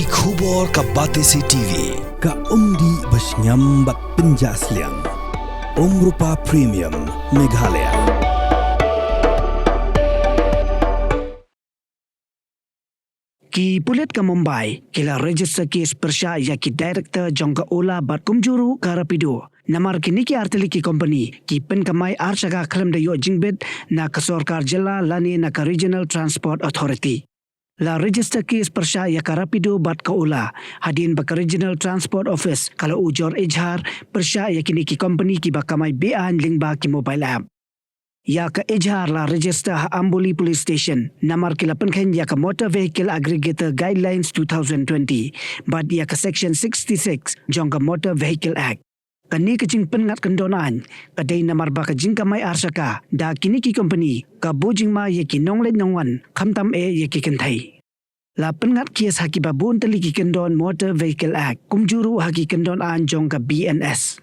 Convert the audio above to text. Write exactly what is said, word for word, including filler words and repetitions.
Ki khubor ka Batesi T V, ka umdih ba shngiam bad pynjah sliang. Umrupa Premium, Meghalaya. Ki pulit ka Mumbai ki la register case pyrshah ïa ki director jong ka Ola bad kumjuh ruh ka Rapido namar kine ki artylli ki company ki pynkamai arshaka khlem da ïoh jingbit na ka sorkar jylla lane na ka Regional Transport Authority. La register case pyrshah ïa ka Rapido bad ka Ola hadien ba ka Regional Transport Office ka la ujor ejhar pyrshah ïa kine ki company kiba kamai be-aiñ lyngba ki mobile app. Ïa ka ejhar la register ha Amboli Police Station namar ki la pynkheiñ ïa ka Motor Vehicle Aggregator Guidelines two thousand twenty bad ïa ka Section sixty-six jong ka Motor Vehicle Act. Kane ka jingpynngat kyndon aiñ ka dei namar ba ka jingkamai arshaka da kine ki company ka buh jingma ïa ki nongleit nongwan khamtam eh ïa ki kynthei. La pynngat case ha kiba bun tylli ki kyndon Motor Vehicle Act kumjuh ruh ha ki kyndon aiñ jong ka B N S.